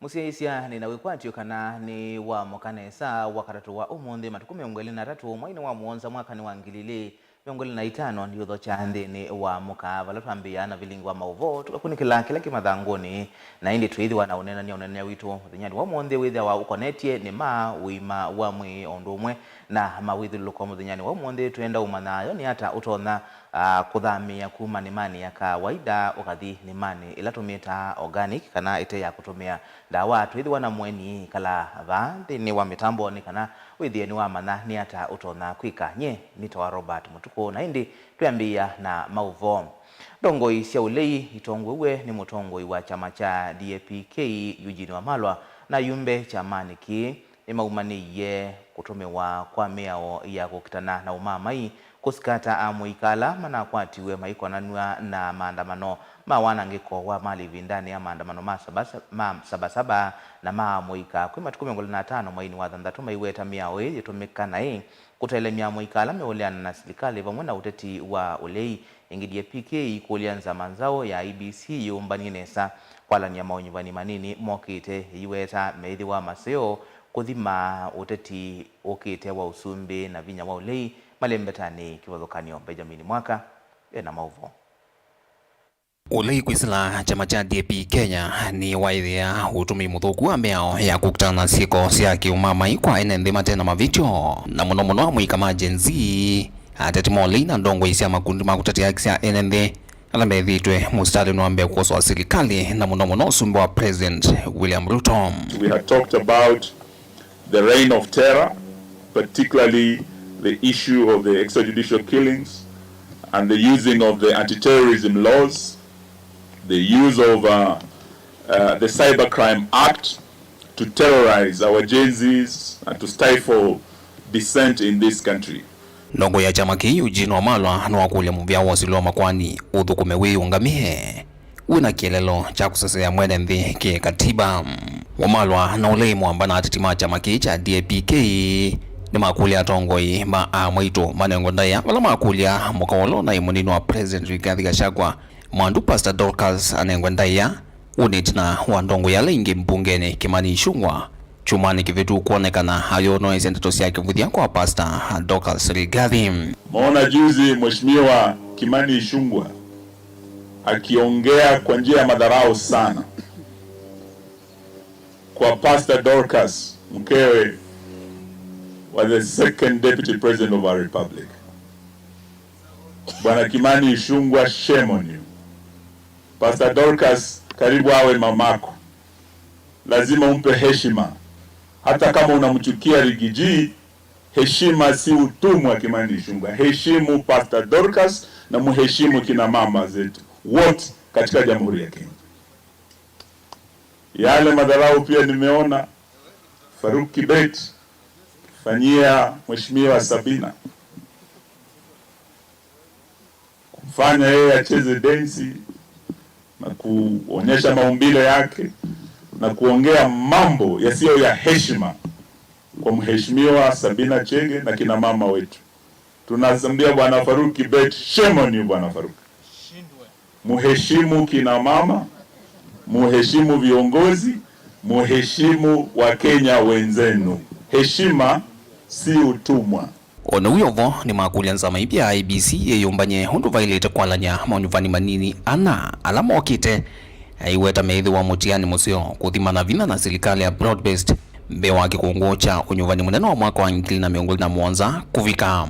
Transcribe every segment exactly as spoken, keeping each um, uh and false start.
Mũsyaĩĩsya, nĩ na wĩkwatyo kana nĩ wamũka nesa. Wakatatũ wa ũmũnthĩ, matukũ mĩongo ĩlĩ na atatũ, mweinĩ wa mũonza, mwakanĩ wa ngili ilĩ mĩongo ĩlĩ na itano, ndiũthokya nthĩnĩ wa mũka, vala twambĩĩa na vilingi wa maũvoo, tũkakunĩkĩla kĩla kĩ mathangũnĩ, na ĩndĩ twĩthĩwa na ũneenany'a. Ũneenany'a witũ mũthenyanĩ wa ũmũnthĩ wĩthĩawa ũkonetye nĩ ma ũima wa mwĩĩ, o ũndũ ũmwe na mawĩthyũlũlũko. Mũthenyanĩ wa ũmũnthĩ twenda ũmanya yo nĩ ata ũtonya, ah, kũthamĩĩa kuma nĩmanĩ ya kawaida ũkathi nĩmanĩ ĩla tũmĩtaa organic kana ĩte ya kũtũmĩa ndawa. Twĩthĩwa na mũeni kala vaa nthĩnĩ wa mĩtambo nĩ kana wĩthĩe nĩwamanya nĩ ata ũtonya kwĩka. Nyie nĩtawa Robert Mũtukũ, na ĩndĩ twĩambĩĩa na maũvoo. Ndongoi sya ũlei itongoew'e nĩ mũtongoi wa kyama kya D A P K, Eugene Wamalwa, na ayumbe kyamanĩ kĩĩ nĩmaumanĩie kũtũmĩwa kwa mĩao ya kũkitana na ũmamai, kũsikata amũika ala manakwatiwe maikonanw'a na maandamano ma wanangĩko wa mali ĩvindanĩ ya maandamano ma Sabasa-, ma Sabasaba na ma amũika kwĩ matukũ mĩongo ĩlĩ na atano mweinĩ wa thanthatũ, maiweta mĩao ĩĩ yĩtũmĩka naĩ kũtelemya amũika ala meũleana na silikalĩ vamwe na ũteti wa ũlei. Ĩngĩ D A P K ĩikũlya nzama nzaũ ya I E B C yĩũmbany'e nesa kwalany'a maũnyuvani manini mokĩte, yĩiweta meĩthĩwa maseo kũthima ũteti ũkĩte wa ũsumbĩ na vinya wa ũlei. Malembetanĩ kĩvathũkany'o, Benjamin Mwaka ena maũvoo. Ũlei kwĩsĩla kyama kya D A P Kenya nĩ waĩthĩa ũtũmĩi mũthũku wa mĩao ya kũkitana na syĩko sya kĩũmamai kwa ene nthĩ mate na mavĩtyo, na mũno mũno amũika ma Gen Z. Ateti ma ũlei na ndongoi sya makundi ma kũtetea haki sya ene nthĩ ala methĩĩtwe mũsitalĩnĩ wa mbee kwosoa silikalĩ, na mũno mũno ũsumbĩ wa President William Ruto. We had talked about the reign of terror, particularly the issue of the extrajudicial killings and the using of the anti-terrorism laws, the use of, uh, uh, the Cybercrime Act to terrorize our Gen Zs and to stifle dissent in this country. Ndongoi ya kyama kĩĩ, Eugene Wamalwa, nĩwakũlya mũvĩa wa ũsili wa makoani ũthũkũme wĩũngamĩe wĩna kĩeleelo kya kũseseea mwene nthĩ kĩ katiba. Wamalwa na ũlei mwamba na ateti ma kyama kĩĩ kya D A P K nĩmakũlya atongoi ma amwaitũ manengwe ndaĩa vala makũlya mũkaũlo naĩ mũnini wa President Rigathi Gachagua, mwandu Pastor Dorcas anengwe ndaĩa. Ũũ nĩ ĩtina wa ndongoi ala ingĩ mbungenĩ, Kimani Ichung'wah, kyumwanĩ kĩvĩtu kwonekana ayũnoesya ndeto sya kĩvũthya kwa Pastor Dorcas Rigathi. Maona juzi Mheshimiwa Kimani Ichung'wah akiongea kwa njia ya madharau sana kwa Pastor Dorcas, mkewe wa the second deputy president of our republic. Bwana Kimani Ichung'wah, shame on you. Pastor Dorcas karibu awe mamako. Lazima umpe heshima. Hata kama unamchukia Rigiji, heshima si utumwa, Kimani Ichung'wah. Heshimu Pastor Dorcas na muheshimu kina mama zetu wote katika Jamhuri ya Kenya. Yale madharau pia nimeona Farouk Kibet fanyia Mheshimiwa Sabina, kumfanya yeye acheze densi na kuonyesha maumbile yake na kuongea mambo yasiyo ya heshima kwa Mheshimiwa Sabina Chege na kina mama wetu. Tunasambia Bwana Farouk Kibet, shame on you, Bwana Farouk. Muheshimu kina mama, muheshimu viongozi, muheshimu Wakenya wenzenu. Heshima si utumwa. O na wĩ o vo, nĩmakũlya nzama ĩngĩ ya I E B C yĩyũmbany'e ũndũ vaĩlĩte kwalany'a manyuvani manini ana ala mokĩte, aiweta meĩthĩwa mũtianĩ mũseo kũthimana vinya na silikalĩ ya broad-based mbee wa kĩkũngũ kya ũnyuvani mũnene wa mwaka wa ngili na mĩongo ĩlĩ na mũonza kũvika.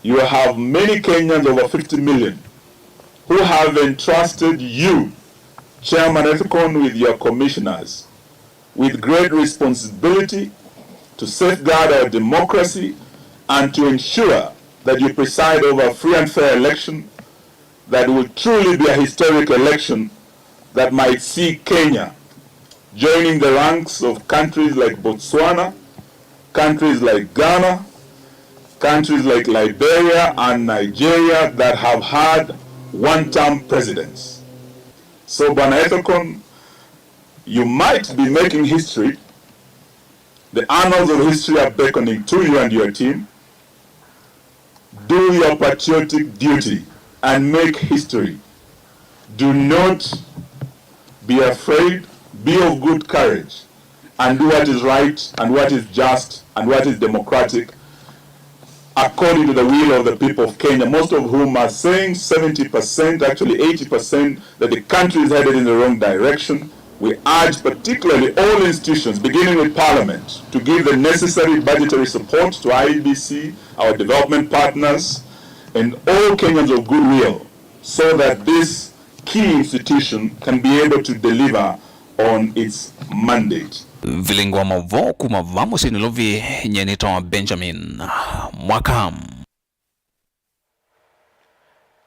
You have many Kenyans, over fifty million, who have entrusted you, Chairman Ethicon, with your commissioners, with great responsibility to safeguard our democracy and to ensure that you preside over a free and fair election that will truly be a historic election that might see Kenya joining the ranks of countries like Botswana, countries like Ghana, countries like Liberia and Nigeria that have had one-term presidents. So, Bwana Ethicon, you might be making history. The annals of history are beckoning to you and your team. Do your patriotic duty and make history. Do not be afraid. Be of good courage. and do what is right and what is just and what is democratic according to the will of the people of Kenya, most of whom are saying, seventy percent, actually eighty percent, that the country is headed in the wrong direction. We urge particularly all institutions, beginning with Parliament, to give the necessary budgetary support to I E B C, our development partners, and all Kenyans of goodwill, so that this key institution can be able to deliver on its mandate. Vilingi wa maũvoo kuma vaa mũsyĩ Nairobi, nyie nĩtawa Benjamin Mwaka.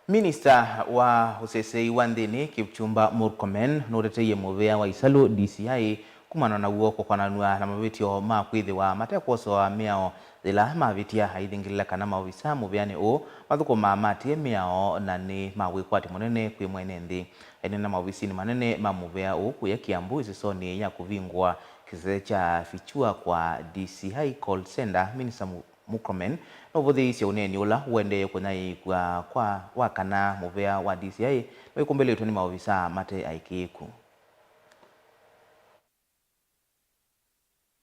Minista wa ũseseĩ wa nthĩnĩ, Kipchumba Murkomen, nũteteie mũvĩa wa Isalu D C I kumana na w'o kũkonanw'a na mavĩtyo ma kwĩthĩwa mate kwosoa mĩao yĩla mavĩtya, aithingĩlĩla kana maovisa mũvĩanĩ ũũ mathũkũmaa maatĩĩe mĩao na nĩ ma wĩkwatyo mũnene kwĩ mwene nthĩ. Aineena maovisinĩ manene ma mũvĩa ũũ kũya Kiambu ĩsesonĩ ya kũvingũa kĩsese kya Fichua kwa D C I call center, Minista Mu-, Murkomen nũvũthĩĩisye ũneeni ũla ũendee kũnyaĩĩkw'a kwa wa kana mũvĩa wa D C I nĩwĩkũmbĩlĩtwe nĩ maovisa mate aĩkĩĩku.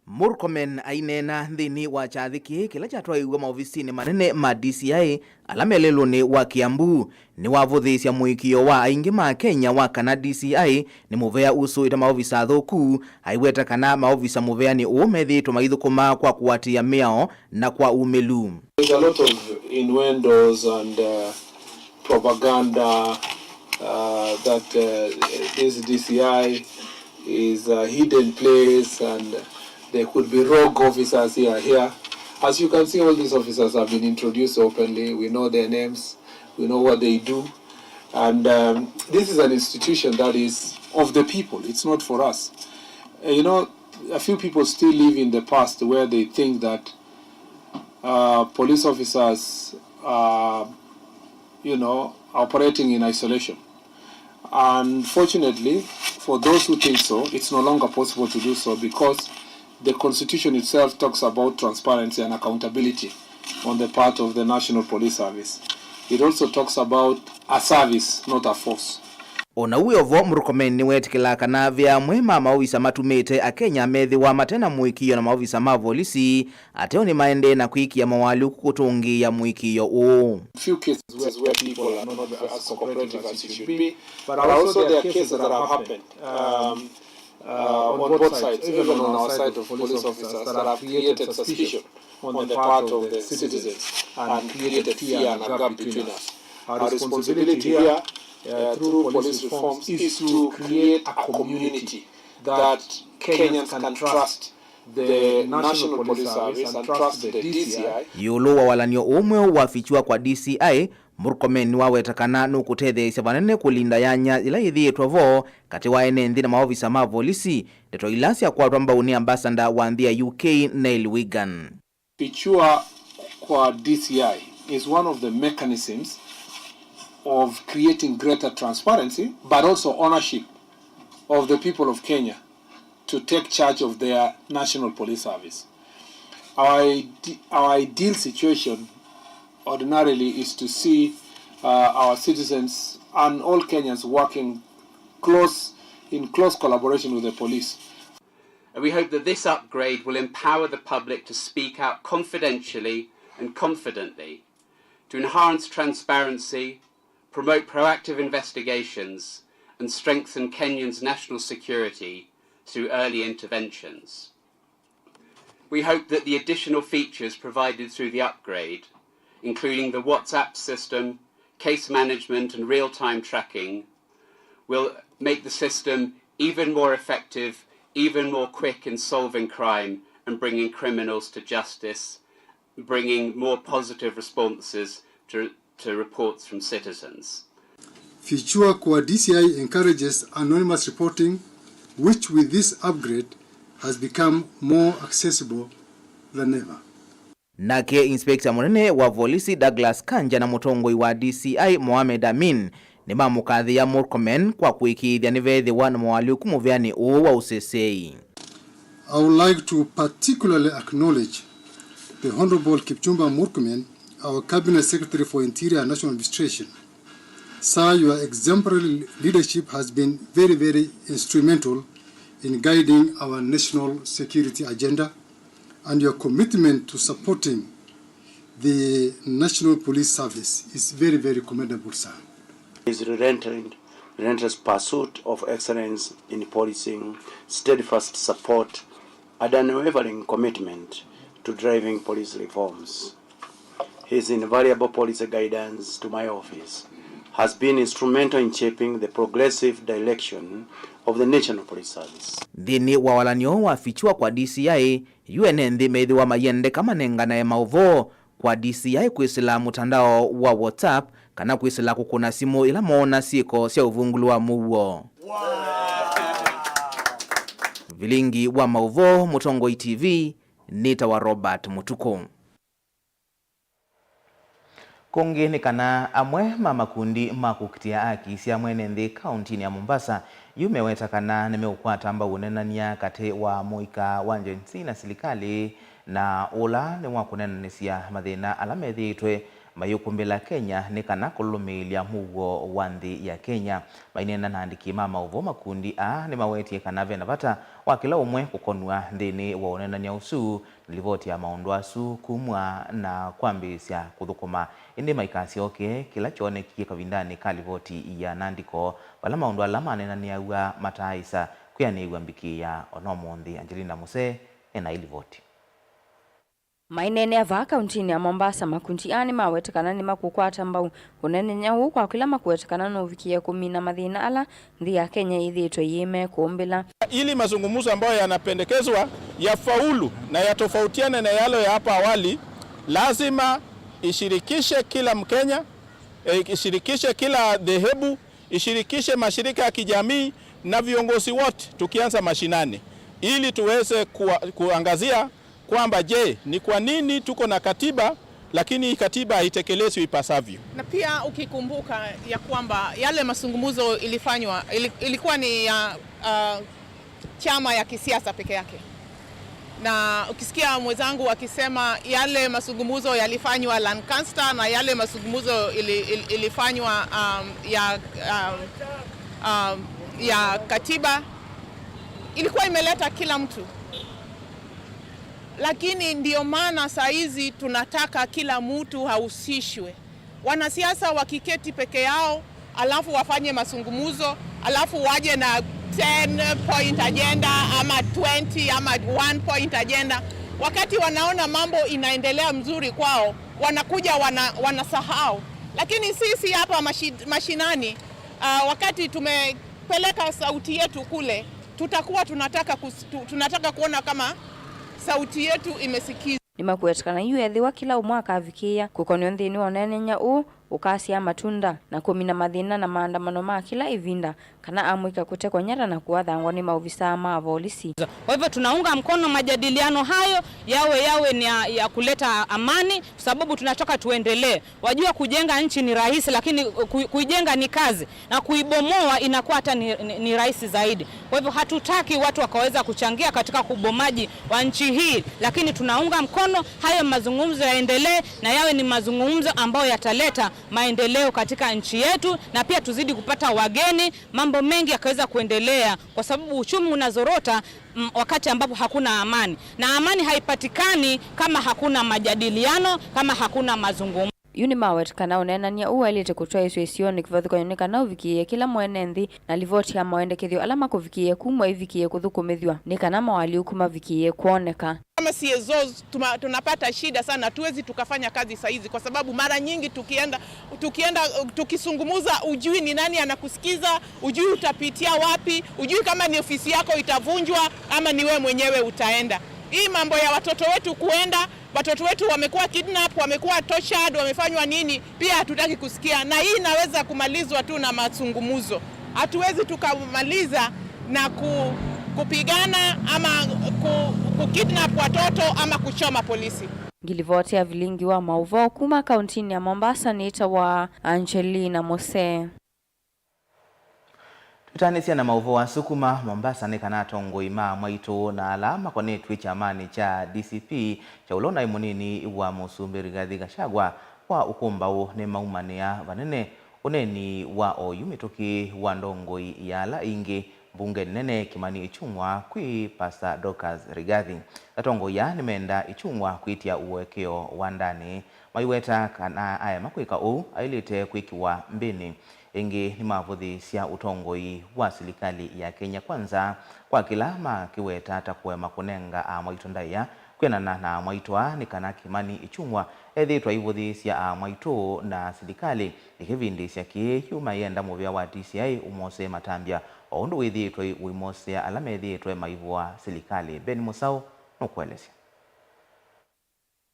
Murkomen aineena nthĩnĩ wa kyathĩ kĩĩ kĩla kyatwaĩiw'e maovisinĩ manene ma D C I ala me lelũnĩ wa Kiambu, nĩwavũthĩĩsya mũĩkĩĩo wa aingĩ ma Kenya wa kana D C I nĩ mũvĩa ũsũĩte maovisa athũku, aiweta kana maovisa mũvĩanĩ ũũ methĩĩtwe maithũkũma kwa kũatĩĩa mĩao na kwa umĩlu. There's a lot of innuendos and, uh, propaganda, uh, that, uh, this D C I is a hidden place and there could be rogue officers here, here. As you can see, all these officers have been introduced openly. We know their names, we know what they do. And, um, this is an institution that is of the people, it's not for us. Uh, you know, a few people still live in the past where they think that, uh, police officers are, you know, operating in isolation. Unfortunately, for those who think so, it's no longer possible to do so because the constitution itself talks about transparency and accountability on the part of the National Police Service. It also talks about a service, not a force. O na wĩ o vo, Murkomen nĩweetĩkĩlaa kana ve amwe ma maovisa matumĩte Akenya methĩwa mate na mũĩkĩĩo na maovisa ma volisi, ateo nĩmaendee na kwĩkĩa moalyũku kũtũngĩĩa mũĩkĩĩo ũũ. Few cases where people are not as cooperative as it should be, but also there are cases that have happened, um, uh, on both sides, even on our side of police officers, that have created suspicion on the part of the citizens and created fear and a gap between us. Our responsibility here, uh, through police reforms, is to create a community that Kenyans can trust the National Police Service and trust the D C I. Ĩũlũ wa walany'o ũũ mweũ wa Fichua kwa D C I, Murkomen nĩwaweta kana nũkũtetheesya vanene kũlinda yanya yĩla yĩthĩĩtwe vo katĩ wa ene nthĩ na maovisa ma volisi, ndeto ila syakwatwa mbau nĩ ambassador wa nthĩ ya U K, Neil Wigan. Fichua kwa D C I is one of the mechanisms of creating greater transparency, but also ownership of the people of Kenya to take charge of their National Police Service. Our ide-, our ideal situation ordinarily is to see, uh, our citizens and all Kenyans working close, in close collaboration with the police. And we hope that this upgrade will empower the public to speak out confidentially and confidently, to enhance transparency, promote proactive investigations, and strengthen Kenyans' national security through early interventions. We hope that the additional features provided through the upgrade, including the WhatsApp system, case management, and real-time tracking, will make the system even more effective, even more quick in solving crime and bringing criminals to justice, bringing more positive responses to, to reports from citizens. Fichua kwa D C I encourages anonymous reporting, which with this upgrade has become more accessible than ever. Nake inspector mũnene wa volisi Douglas Kanja na mũtongoi wa D C I Mohamed Amin nĩmamũkathĩĩa Murkomen kwa kũĩkĩĩthya nĩveethĩwa na moalyũku mũvĩanĩ ũũ wa ũseseĩ. I would like to particularly acknowledge the Honorable Kipchumba Murkomen, our Cabinet Secretary for Interior and National Administration. Sir, your exemplary leadership has been very, very instrumental in guiding our national security agenda, and your commitment to supporting the National Police Service is very, very commendable, sir. His relentless, relentless pursuit of excellence in policing, steadfast support, and unwavering commitment to driving police reforms. His invaluable policy guidance to my office has been instrumental in shaping the progressive direction of the National Police Service. Nthĩnĩ wa walan'yo wafikiwa kwa D C I, yu ene nthĩ methĩwa mayendeka manenganae maũvoo kwa D C I kwĩsĩla mũtandao wa WhatsApp kana kwĩsĩla kũkũna simũ ĩla moona syĩko sya ũvungũlu wa mũuo. Vilingi wa maũvoo, Mũtongoi T V, nĩtawa Robert Mũtukũ. Kũngĩ nĩ kana amwe ma makundi ma kũkitĩa aki sya mwene nthĩ kauntinĩ ya Mombasa yu meweta kana nĩmeũkwata mbau ũnenany'a katĩ wa mũika wa Gen Z na silikalĩ, na ũla nĩ wa kũnenanĩsya mathĩna ala methĩĩtwe mayĩkumbĩla Kenya nĩ kana kũlũlũmĩĩlya mũuo wa nthĩ ya Kenya. Maineena na andĩki ma maũvoo, makundi aa nĩmawetie kana ve na vata wa kĩla ũmwe kũkonw'a nthĩnĩ wa ũnenany'a ũsu. Livoti ya maũndũ asu kumw'a na kwambĩĩsya kũthũkũma, ĩndĩ maikasyoke kĩla kyoonekie kavindanĩ ka livoti ya nandĩko, vala maũndũ ala maneenanĩaw'a mataaĩsa kwĩanĩĩw'a mbikĩĩa o na ũmũnthĩ. Angelina Muse ena ĩlivoti. Maineenea vaa kauntinĩ ya Mombasa, makundi aa nĩmaweta kana nĩmakũkwata mbau ũnenany'a ũũ kwa kĩla makũweta kana nũvikĩe kũmina mathĩna ala nthĩ ya Kenya yĩthĩĩtwe yĩmekũmbĩla. Ili mazungumzo ambayo yanapendekezwa yafaulu na yatofautiane na yale ya hapa awali, lazima ishirikishe kila Mkenya, eh, ishirikishe kila dhehebu, ishirikishe mashirika ya kijamii na viongozi wote, tukianza mashinani, ili tuweze kua-, kuangazia kwamba, je, ni kwa nini tuko na katiba lakini hii katiba haitekelezwi ipasavyo? Na pia ukikumbuka ya kwamba yale mazungumzo ilifanywa, ili-, ilikuwa ni ya, uh, chama ya kisiasa peke yake. Na ukisikia mwenzangu akisema yale mazungumzo yalifanywa Lancaster na yale mazungumzo ili-, ili-, ilifanywa, um, ya, um, um, ya katiba, ilikuwa imeleta kila mtu. Lakini ndio maana saa hizi tunataka kila mtu ahusishwe. Wanasiasa wakiketi peke yao, alafu wafanye mazungumzo, alafu waje na ten point agenda ama twenty ama one point agenda, wakati wanaona mambo inaendelea mzuri kwao, wanakuja wana-, wanasahau. Lakini sisi hapa mashi-, mashinani, ah, wakati tumepeleka sauti yetu kule, tutakuwa tunataka kus-, tu-, tunataka kuona kama sauti yetu imesikizwa. Nĩmakwetĩkana yu ethĩwa kĩla ũmwe akavikĩĩa kũkonw'a nthĩnĩ wa ũneenany'a ũũ ũkasyaa matunda na kũmina mathĩna na maandamano ma kĩla ĩvinda, kana amũika kũtekwa nyata na kũathangwa nĩ maovisaa ma volisi. Kwa hivyo tunaunga mkono majadiliano hayo yawe, yawe ni ya, ya kuleta amani, kwa sababu tunataka tuendelee. Wajua, kujenga nchi ni rahisi, lakini ku-, kuijenga ni kazi, na kuibomoa inakuwa hata ni, ni, ni rahisi zaidi. Kwa hivyo hatutaki watu wakaweza kuchangia katika kubomaji wa nchi hii, lakini tunaunga mkono hayo mazungumzo yaendelee, na yawe ni mazungumzo ambayo yataleta maendeleo katika nchi yetu, na pia tuzidi kupata wageni, mambo mengi yakaweza kuendelea, kwa sababu uchumi unazorota, mm, wakati ambapo hakuna amani, na amani haipatikani kama hakuna majadiliano, kama hakuna mazungumzo. Yu nĩmaweta kana ũneenany'a ũũ waĩlĩte kũtwaĩĩsw'a isionĩ kĩvathũkany'o nĩ kana ũvikĩĩe kĩla mwene nthĩ, na livoti ya mawendekethyo ala makũvikĩĩe kumw'a ĩvikĩĩe kũthũkũmĩthw'a nĩ kana moalyũku mavikĩĩe kwoneka. Kama C S Os tuma-, tunapata shida sana, hatuwezi tukafanya kazi saa hizi kwa sababu mara nyingi tukienda, tukienda, tukizungumza, hujui ni nani anakusikiza, hujui utapitia wapi, hujui kama ni ofisi yako itavunjwa ama ni wewe mwenyewe utaenda. Hii mambo ya watoto wetu kuenda, watoto wetu wamekuwa kidnap, wamekuwa tortured, wamefanywa nini, pia hatutaki kusikia. Na hii inaweza kumalizwa tu na mazungumzo. Hatuwezi tukamaliza na ku-, kupigana ama ku-, kukidnap watoto ama kuchoma polisi. Ngilivoti ya vilingi wa maũvoo kuma kauntinĩ ya Mombasa nĩtawa Angelina Mose. Twĩtanĩsya na maũvoo asu kuma Mombasa nĩ kana atongoi ma mwaitũ na ala makonetw'e kyamanĩ kya D C P kya ũla ũnaĩ mũnini wa mũsumbĩ Rigathi Gachagua wa ũkũmbaũ nĩmaumanĩa vanene ũneeni wa oyu mĩtũkĩ wa ndongoi ya ala ingĩ mbunge nene Kimani Ichung'wa kwĩ Pastor Dorcas Rigathi. Atongoi aa nĩmenda Ichung'wa kwĩtya ũekeo wandanĩ, maiweta kana aema kwĩka ũu aĩlĩte kwĩkĩwa mbĩnĩ. Ĩngĩ nĩmavũthĩĩsya ũtongoi wa silikalĩ ya Kenya Kwanza kwa kĩla makĩweta ta kũema kũnenga amwaitũ ndaĩa. Kwĩanana na amwaitũ aa nĩ kana Kimani Ichung'wa ethĩĩtwe aivũthĩĩsya amwaitũ na silikalĩ ĩkĩvindĩĩsya kĩĩ yu mayenda mũvĩa wa D C I ũmosee matambya o ũndũ wĩthĩĩtwe ũimosea ala methĩĩtwe maivũa silikalĩ. Ben Mũsaũ nũkũelesya.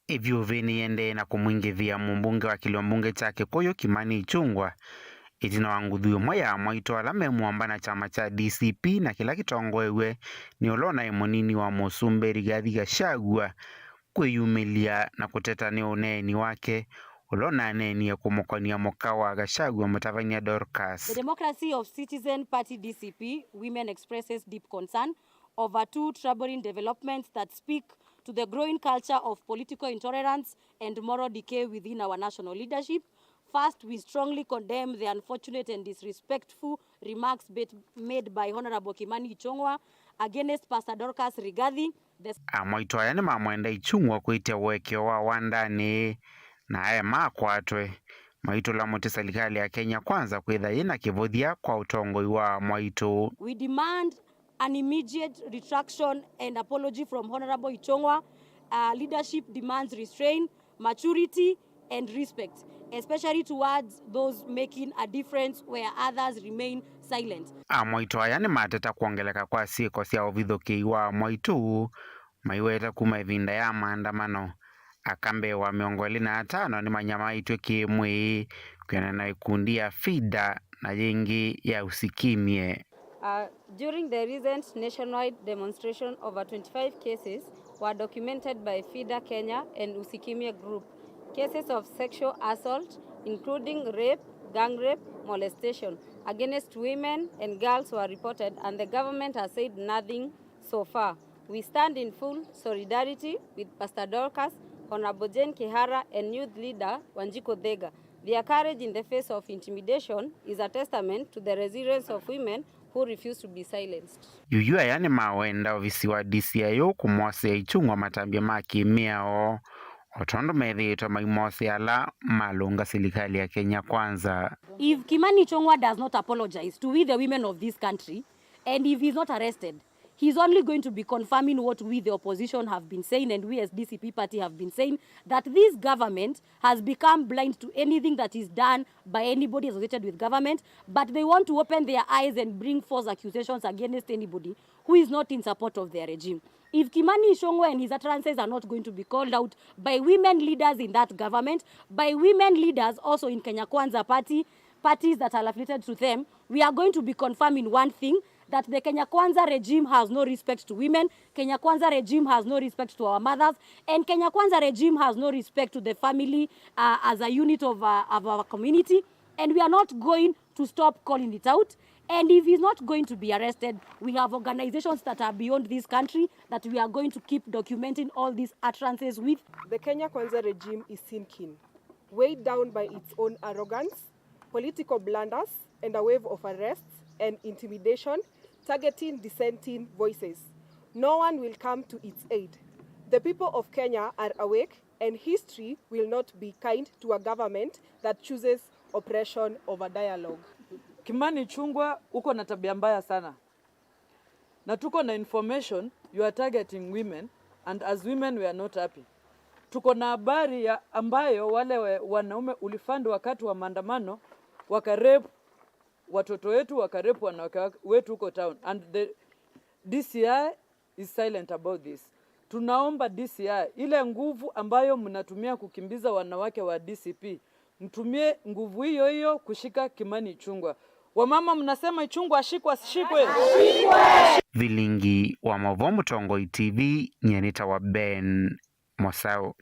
Ĩvyũvĩ nĩyĩendee na kũmwingĩvĩa mũmbunge wa kĩlio mbunge kya Kĩkũyũ Kimani Ichung'wa ĩtina wa nguthu ĩmwe ya amwaitũ ala me mũamba na kyama kya D C P na kĩla kĩtongoew'e nĩ ũla ũnaĩ mũnini wa mũsumbĩ Rigathi Gachagua kwĩyumĩlya na kũteta nĩ ũneeni wake ũla ũnaneenie kũmũkonia mũka wa Gachagua, Mũtavany'a Dorcas. The Democracy of Citizen Party, D C P, Women expresses deep concern over two troubling developments that speak to the growing culture of political intolerance and moral decay within our national leadership. First, we strongly condemn the unfortunate and disrespectful remarks bet-, made by Honorable Kimani Ichung'wa against Pastor Dorcas Rigathi, the Amwaitũ aya nĩmamwenda Ichung'wa kwĩtya ũekeo wa wandanĩ na aema akwatwe, maitũla mũtĩ silikalĩ ya Kenya Kwanza kwĩtha yĩna kĩvũthya kwa ũtongoi wa amwaitũ. We demand an immediate retraction and apology from Honorable Ichung'wa. Uh, leadership demands restraint, maturity, and respect, especially towards those making a difference where others remain silent. Amwaitũ aya nĩmateta kwongeleka kwa syĩko sya ũvithũkĩi wa amwaitũ, maiweta kuma ĩvinda ya maandamano. Aka mbee wa mĩongo ĩlĩ na atano nĩmanyamaĩtw'e kĩ-mwĩĩ kwĩanana na ĩkundi ya FIDA na yĩngĩ ya Usikimie. Uh, during the recent nationwide demonstration, over twenty-five cases were documented by FIDA Kenya and Usikimie Group. Cases of sexual assault, including rape, gang rape, molestation against women and girls were reported, and the government has said nothing so far. We stand in full solidarity with Pastor Dorcas, Honorable Jane Kihara, and youth leader Wanjiku Thega. Their courage in the face of intimidation is a testament to the resilience of women who refuse to be silenced. Yuyu aya nĩmawenda ovisi wa D C I kũmosea Ichung'wa matambya ma kĩmĩao, o tondũ methĩĩtwe maimosea ala malũnga silikalĩ ya Kenya Kwanza. If Kimani Ichung'wa does not apologize to we the women of this country, and if he's not arrested, he's only going to be confirming what we, the opposition, have been saying and we as D C P party have been saying, that this government has become blind to anything that is done by anybody associated with government, but they want to open their eyes and bring false accusations against anybody who is not in support of their regime. If Kimani Ichung'wa and his utterances are not going to be called out by women leaders in that government, by women leaders also in Kenya Kwanza party, parties that are affiliated to them, we are going to be confirming one thing, that the Kenya Kwanza regime has no respect to women. Kenya Kwanza regime has no respect to our mothers. And Kenya Kwanza regime has no respect to the family, uh, as a unit of, uh, of our community. And we are not going to stop calling it out. And if he's not going to be arrested, we have organizations that are beyond this country that we are going to keep documenting all these utterances with. The Kenya Kwanza regime is sinking, weighed down by its own arrogance, political blunders, and a wave of arrests and intimidation targeting dissenting voices. No one will come to its aid. The people of Kenya are awake, and history will not be kind to a government that chooses oppression over dialogue. Kimani Ichung'wa, uko na tabia mbaya sana. Na tuko na information you are targeting women, and as women we are not happy. Tuko na habari ya ambayo wale we-, wanaume ulifund wakati wa maandamano, waka rape watoto wetu, waka rape wanawake wa-, wetu huko town, and the D C I is silent about this. Tunaomba D C I, ile nguvu ambayo mnatumia kukimbiza wanawake wa D C P, mtumie nguvu hiyo hiyo kushika Kimani Ichung'wa. Wamama, mnasema Ichung'wa ashikwe, asishikwe? Vilingi wa Mauvoo, Mũtongoi T V, nyie nĩtawa Ben Mosau.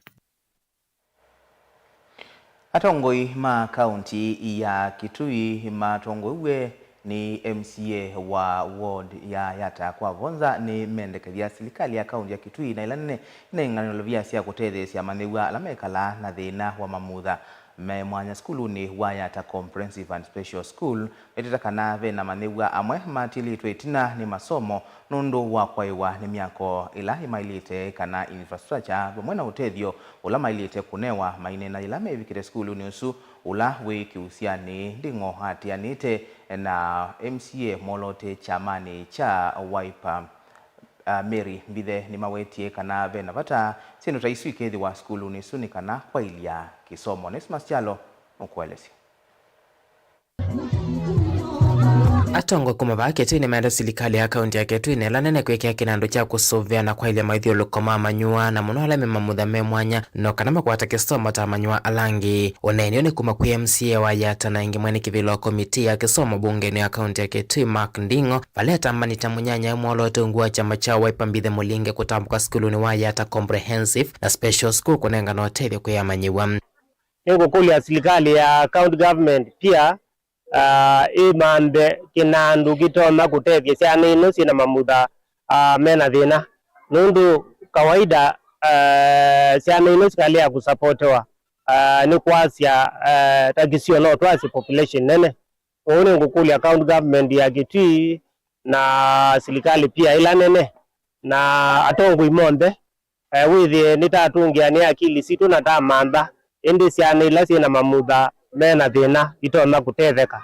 Atongoi ma kaunti ya Kitui matongoew'e nĩ M C A wa ward ya Yatta kwa Vonza nĩmendekethya silikalĩ ya kaunti ya Kitui na ĩla nene ĩnengane lovia sya kũtetheesya amanyĩw'a ala mekalaa na thĩna wa mamutha. me mwanya sukulunĩ wa Yatta Comprehensive and Special School, metĩte kana ve na manyĩw'a amwe matilĩtwe ĩtina nĩ masomo nũndũ wa kwaĩwa nĩ myako ĩla ĩmaĩlĩte kana infrastructure vamwe na ũtethyo ũla maĩlĩte kũnewa. Maineena yĩla mevikĩte sukulunĩ ũsu ũla wĩ Kĩusyanĩ, Nding'o aatĩanĩte na M C A mwoloote kyamanĩ kya Wiper, a, Mary Mbithe, nĩmawetie kana ve na vata syĩndũ ta isu ikethĩwa sukulunĩ ĩsu nĩ kana kwaĩlya kĩsomo. Onesmus Kyalo nũkũelesya. Atongoi kuma vaa Kitui nĩmaendete silikalĩ ya kaunti ya Kitui na ĩla nene kwĩkĩa kĩnandũ kya kũsũvĩa na kwaĩlya maithyũlũko ma amanyĩw'a, na mũno ala me mamutha me mwanya, no kana makwate kĩsomo ta amanyĩw'a ala angĩ. Ũneeni ũũ nĩ kuma kwĩ M C A wa Yatta na ĩngĩ mwene kĩvĩla wa komitii ya kĩsomo mbungenĩ ya kaunti ya Kitui, Mark Nding'o, vala etambanĩte mũnyanyae mwoloote ungu wa kyama kya Wiper Mbithe Mũlinge kũtambũka sukulunĩ wa Yatta Comprehensive na Special School kũnengana ũtethyo kwĩ amanyĩw'a. Nĩngũkũlya silikalĩ ya county government pia, ah, ĩmanthe kĩnandũ kĩtonya kũtethya syana ino syĩna mamutha, ah, mena thĩna, nũndũ kawaida, ah, syana ino sikalea kũsapotewa, ah, nĩ kwasya, ah, ta kĩsio no twasye population nene. Ũu nĩngũkũlya county government ya Kitui na silikalĩ pia ĩla nene na atongoi monthe, eh, wĩthĩe nĩtatũngĩa nĩ akili sitũ na tamantha, ĩndĩ syana ila syĩna mamutha mena thĩna itonya kũtetheka.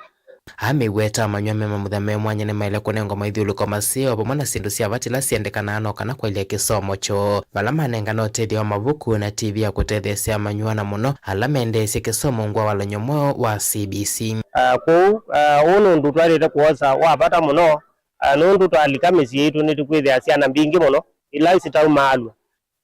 Aa mew'e ta amanyĩw'a me mamutha me mwanya nĩmaĩle kũnengwa maithyũlũko maseo vamwe na syĩndũ sya vata ila syendekanaa no kana kwaĩlya kĩsomo kyoo, vala manengana ũtethyo wa mavuku na T V ya kũtetheesya amanyĩw'a, na mũno ala mendeesye kĩsomo ungu wa walany'o mweũ wa C B C. Ah, kwoou, ah, ũũ nĩ ũndũ twaĩlĩte kwosa wa vata mũno, ah, nũndũ twalika mĩsyĩ yitũ nĩtũkwĩthĩa syana mbingĩ mũno ila sitaumaalw'a,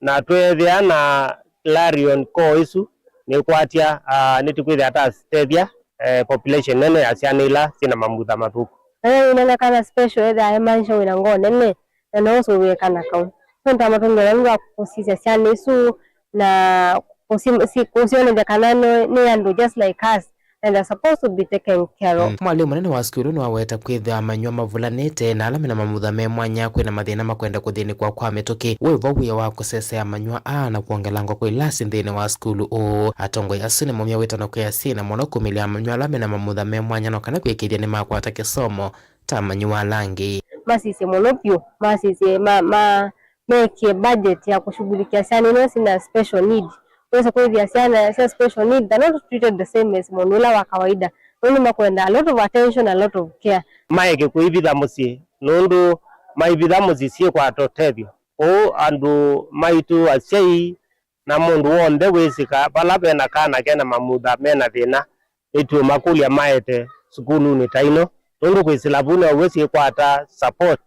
na tweethĩa na clarion call ĩsu nĩkwatya, ah, nĩtũkwĩthĩa tatethya, eh, population nene ya syana ila syĩna mamutha mathũku. Na yĩla wĩneena kana special, ethĩwa e maisha wĩna ngoo nene, na no ũsũvĩe kana kau. Nũndũ amatũngĩa nũndũ wa kũsisya syana isu na kũsi-, si-, kũsyonethya kana nĩ, nĩ andũ just like us, and they're supposed to be taken care of. Mm. Mwalimũ mũnene wa sukulu nĩwaweta kwĩthĩa amanyĩw'a mavulanĩte na ala mena mamutha me mwanya kwĩna mathĩna makwenda kũthĩnĩkwa kwa mĩtũkĩ. Wĩ vo wĩa wa kũsesea amanyĩw'a aa na kwongela ngoko ila syĩ nthĩnĩ wa sukulu ũũ. Atongoi asu nĩmaumya wĩtano kwĩ asyai na mũno kũmĩlya amanyĩw'a ala mena mamutha me mwanya no kana kwĩkĩĩthya nĩmakwata kĩsomo ta amanyĩw'a ala angĩ. Masisye mũno vyũ, masisye ma, ma, mekĩe budget ya kushughulikia syana ino sina special need. Wesa kwĩthĩa syana sya special need, they're not treated the same as mũndũ ũla wa kawaida. Nũndũ makwenda a lot of attention, a lot of care. Maeke kũivitha mũsyĩ, nũndũ maivitha mũsyĩ syĩkwata ũtethyo. Ũu andũ maitũ, asyai, na mũndũ w'onthe wĩsĩka vala vena kana kena mamutha mena thĩna, nĩtũũmakũlya maete sukulunĩ ta ino, nũndũ kwĩsĩla vu now'o syĩkwata support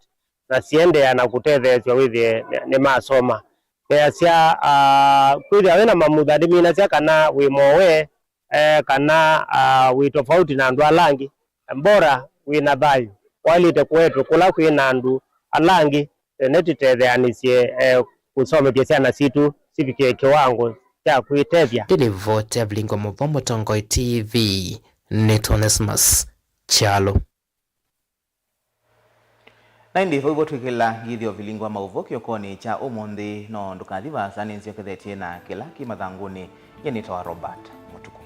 na siendeea na kũtetheesya wĩthĩe nĩ, nĩmasoma. Measya, ah, kwĩthĩa wĩna mamutha ndĩminasya kana wĩ mowe, eh, kana, ah, wĩ tofauti na andũ ala angĩ. Mbora wĩna thayũ, waĩlĩte kũetwe kũla kwĩna andũ ala angĩ, eh, nĩtũtetheanĩsye, eh, kũsomethya syana sitũ sivikĩe kĩwango kya kwĩtethya. Ĩlivoti ya Vilingi wa Mauvoo Mũtongoi T V, nĩ Onesmus Kyalo. Na ĩndĩ vau vo twĩkĩla ngithyo vilingi wa mauvoo kĩokonĩ kya ũmũnthĩ, no ndũkathi vaasa, nĩnzyokethetye na kĩla kĩ mathangũnĩ. Nyie nĩtawa Robert Mũtuku.